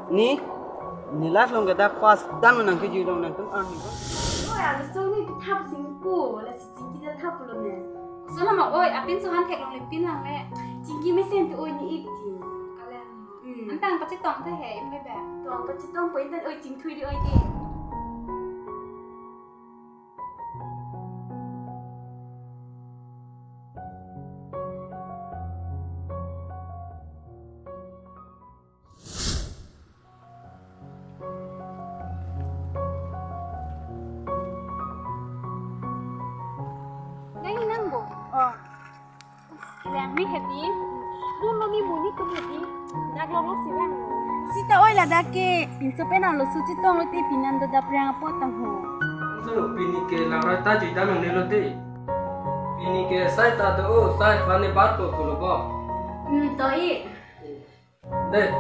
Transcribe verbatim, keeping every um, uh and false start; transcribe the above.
Ni, ne life along ke dak first time nangkejui along nangtum arni ko. Oi, alu song ni pithap singko, lasi chingki ta thap lo ne. Koson ma oi, apin so han theklong le pin lang le. Chingki mesen tu oi ni iti. Kalian. Hmm. Antang pachetong ta he, im le ba. Tong pachetong po intan oi chingthui di oi di. Nang inang bo? Oh. Lang mi hedi. Dun lo mi muni tu hedi. Dak lo lo si lang. Sita oi ladak ke. Pinso pen alo su chetong lo te pinan do dap rang apot tang ho. So pini ke lang rai ta jui ta nang ne lo te. Pini ke sai ta do o sai phane bat po pulo bo. Hmm, to i. Dei,